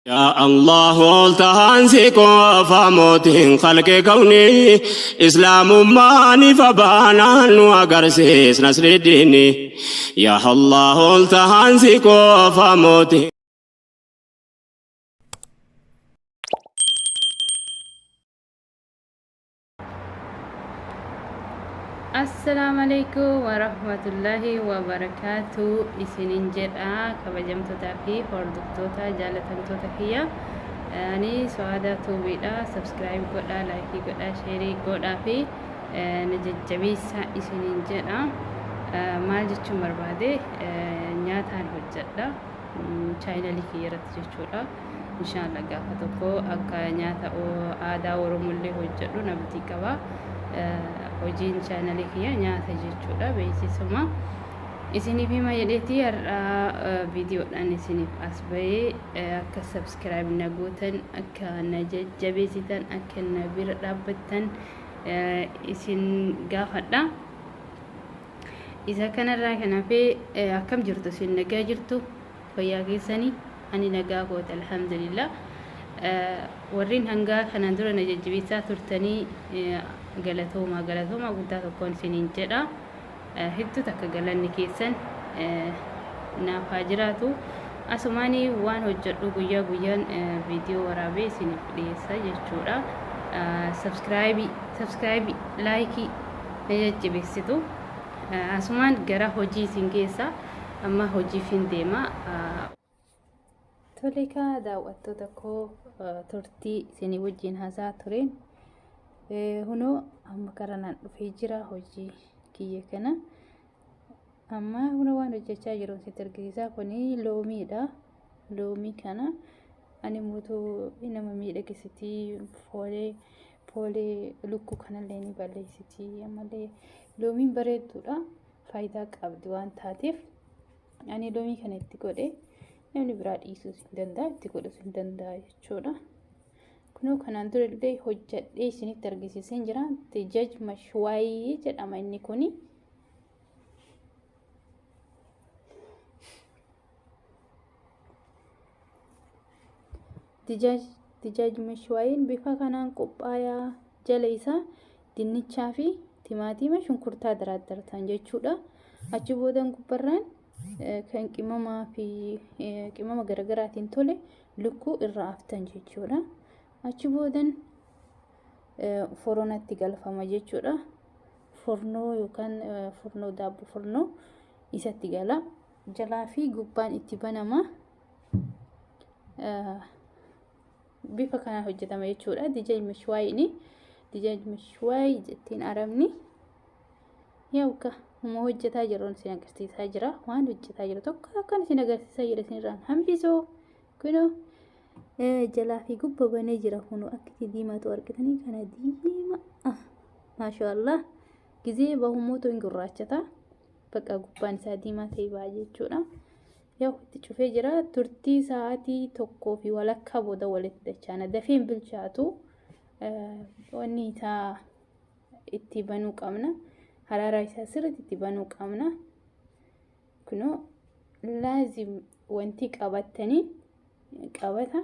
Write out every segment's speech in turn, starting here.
Yaa Allah ol tahaan si qofa mootiin khalqi kawni islaamummaan ifa baanaan nu agarsiis nasri diini. Yaa Allah ol tahaan si qofa mootiin. Assalaamu alaikum warahmatullahi wabarakaatu isinin jedha kabajamtootaa fi hordoftoota jaalatamtoota kiyya. Ani Su'aadaa Tuubiidha. Subscribe godhaa, laayikii godhaa, sheerii godhaa fi na jajjabeessaa isinin jedha. Maal jechuun barbaade, nyaataan hojjedha chaayinalii kiyya irratti jechuudha. Inshaallah gaafa tokko akka nyaata aadaa Oromollee hojjedhu abdii qaba. Hojiin chaanalii kiyya nyaata jechuudha, beeksisuma. Isiniif hima jedheeti har'a viidiyoodhaan isiniif as bahee, akka subscribe na gootan, akka na jajjabeessitan, akka na bira dhaabbattan isin gaafadha. Isa kanarraa kan hafe, akkam jirtu isin? Nagaa jirtu? Fayyaa keessanii? Ani nagaa kooti, alhamdulillah. Warreen hangaa kanaan dura na jajjabeessaa turtanii galatoomaa, galatoomaa guddaa tokkoon isiniin jedha. Hedduu takka galanni keessan naaf haa jiraatu. Asumaanii waan hojjedhu guyyaa guyyaan viidiyoo waraabee isiniif dhiyeessa jechuudha. Subscribe, subscribe, laayikii na jajjabeessitu. Asumaan gara hojii isin geessa. Amma hojiif hin deema. Tole kaa daawwattoota koo, turtii isinii wajjin haasaa tureen hunoo amma karanaan dhufee jira hojii kiyya kana. Amma huna waan hojjechaa jiru sitti argisiisaa. Kuni loomiidha. Loomii kana ani mootuu nama miidhagsitii, foolee foolee lukkuu kanallee ni balleessitii. Ammallee loomiin bareedduudha. Faayidaa qabdi waan taateef ani loomii kana itti godhe. Namni biraa dhiisuus hin danda'a, itti godhuus hin danda'a jechuudha. Kunoo kanaan dura illee hojjadhee isinitti argisiiseen jira. Tijaj mashwaayii jedhama inni kuni. Dijaaj mashwaayiin bifa kanaan qophaayaa, jala isaa dinnichaa fi timaatiima, shunkurtaa daraaddartan jechuudha. Achi boodan gubbarraan kan qimamaa fi qimama garaagaraatiin tole lukkuu irra aftan jechuudha. Achi boodan foronatti galfama jechuudha. Fornoo yookaan furnoo, daabboo furnoo isatti gala. Jalaa fi gubbaan itti banama. Bifa kanaan hojjetama jechuudha. Dijaaj mashwaayiini. Dijaaj mashwaayii jettiin arabni. Yaa'uka uma hojjetaa jiruun isin agarsiisaa jira. Waan hojjetaa jiru tokko akkan isin agarsiisaa jira, isin hambisoo. Kunoo jalaa fi gubba banee jira, kunoo akkatti diimatu argitanii kana diima. Maashaallah, gizee bahumootu hin gurraachata. Bakka gubbaan isaa diimaa ta'e ba'a jechuudha. Yaa, itti cufee jira. Turtii sa'aatii 1.5 booda walitti dachaana. Dafee hin bilchaatu. Wanni isaa itti banuu qabna. Haraaraa isaa sirriitti itti banuu qabna. Kunoo laazim wanti qabattanii qabata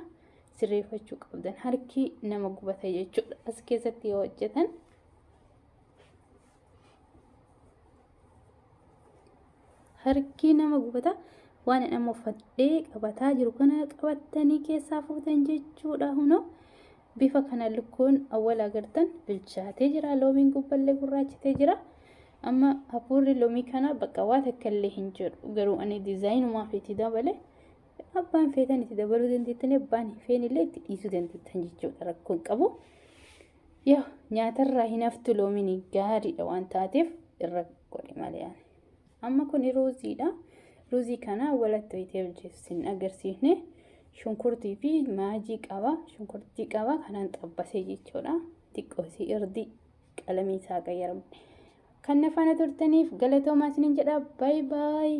sirreeffachuu qabdan. Harki nama gubata jechuudha. As keessatti yoo hojjetan. Harki nama gubata. Waan nama uffadhee qabataa jiru kana qabattanii keessaa fuutan jechuudha. Hunoo bifa kana lukkuun awwal agartan bilchaatee jira. Loomiin gubballee gurraachatee jira. Amma hafuurri loomii kana bakka waa takka illee hin jedhu, garuu ani dizaayinumaaf itti dabale. Abbaan feetan itti dabaluu dandeettanii, abbaan hin feenillee itti dhiisuu dandeettan jechuudha, rakkoon qabu. Yaa, nyaatarraa hin haftu, loomiin gaariidha waan taateef irra godhe malee. Amma kun ruuziidha. Ruuzii kana walatti hoyitee bilcheessu sin agarsiifne. Shunkurtii fi maajii qaba. Shunkurtii qaba kanaan xabbasee jechuudha. Xiqqoosii irdii qalamii isaa qayyaramu. Kan na faana turtaniif galatoomaa isiniin jedha. Baay baay.